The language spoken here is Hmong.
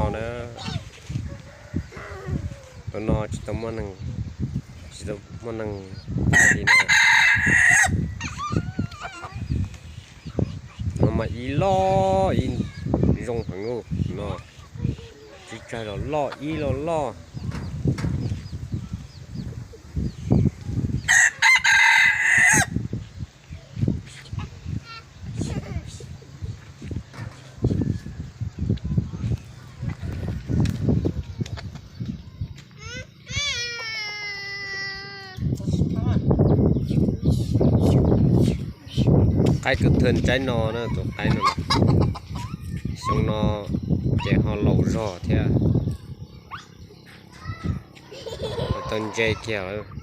Na, tus no tsis tau muaj neeg, tsis tau muaj neeg tais li na. No mas ib loj ib zoo heev no, tsis tsawg los loj ib los loj. Qaib kub thawj tsaib no na, tus qaib no. Xyoo no ces ho laus zog thiab. Tau ntse kiag.